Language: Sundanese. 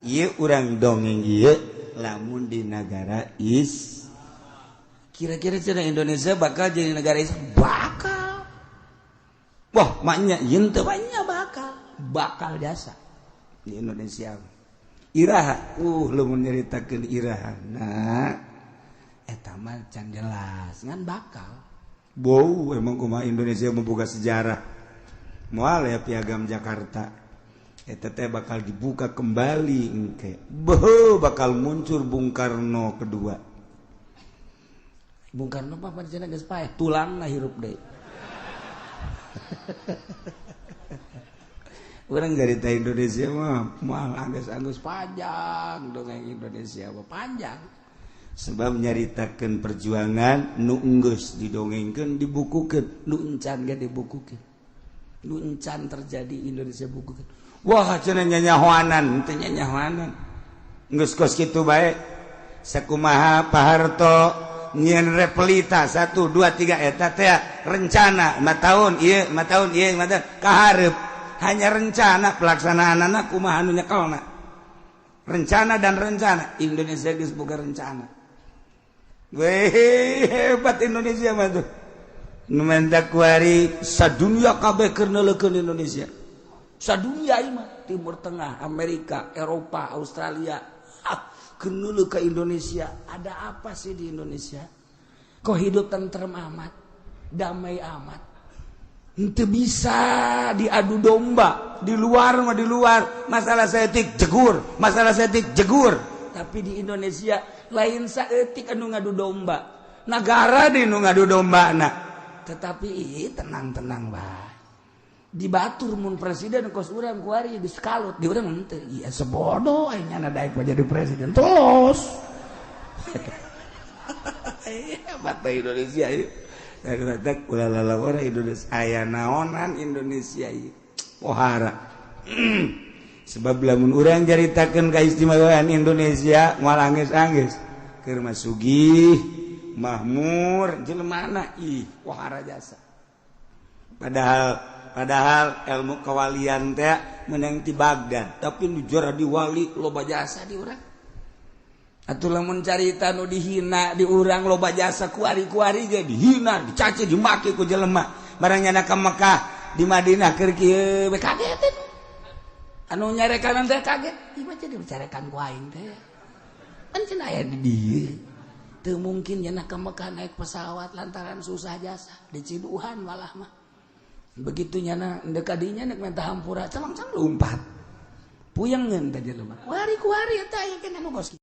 Ieu urang dongeng ieu lamun di negara is kira-kira cenah Indonesia bakal jadi negara Islam, bakal. Wah, maknya yen teu banyak bakal bakal jasa di Indonesia. Iraha lamun nyaritakeun iraha, nah, eta mah can jelas, ngan bakal. Bau emang kumaha Indonesia membuka sejarah, moal ya Piagam Jakarta eta teh bakal dibuka kembali engke. Beuh, bakal muncul Bung Karno kedua. Bung Karno apa cenah geus paeh, tulangna hirup deui. Urang cerita Indonesia mah moal anggeus-anggeus, panjang dongeng Indonesia mah, panjang, sebab nyaritakeun perjuangan nu enggeus didongengkeun, dibukukeun, nu encan ge dibukukeun, nu encan terjadi Indonesia bukukeun. Wah, cenah nyanyahoanan teu nyanyahoanan, geus kos kitu bae. Sakumaha Pak Harto nyieun Repelita 1 2 3, eta teh rencana 5 tahun ieu, 5 tahun ieu, 5 tahun kahareup, hanya rencana. Pelaksanaan anak kumaha anu nyekelna rencana dan rencana. Indonesia geus boga rencana. Weh, hebat Indonesia mah tuh. Nu menta kuari sadunya kabeh keur neuleukeun Indonesia, sadunya ieu mah, Timur Tengah, Amerika, Eropa, Australia, keur neuleuh ka Indonesia. Ada apa sih di Indonesia, kok hidup tentrem amat, damai amat? Itu bisa diadu domba di luar mah, di luar masalah saeutik jegur, masalah saeutik jegur, tapi di Indonesia lain saeutik anu ngadu domba, negara di nu ngadu domba. Nah, tetapi ih, tenang-tenang bae. Di batur mun presiden kos urang kuari geus kalut, di urang henteu. Iya, sebodoh aing nyana daek jadi presiden terus. Hebat Indonesia ieu. Indonesia aya naonan Indonesia pohara, sebab lamun urang caritakeun keistimewaan Indonesia moal anggeus-anggeus. Keur mah sugih mahmur jelema, ih, pohara jasa. Padahal padahal ilmu kewalian teh menang ti Baghdad, tapi nu juara di wali loba jasa di urang. Atuh lamun carita nu dihina di urang loba jasa, kuari-kuari ge dihina, dicaci, dimaki ku jelema. Barang nyana ka Mekah, di Madinah keur kieu we kaget. Anu nyarekan teh kaget, ieu mah jadi dicarekan ku aing teh. Kan cenah aya di dieu. Teu mungkin nyana ka Mekah naik pesawat lantaran susah jasa, diciduhan malah mah. Begitu nyana ndek kadinya nek minta hampura, cang-cang lompat. Puyengeun teh jelema. Kuari-kuari eta aya keneh nu kos.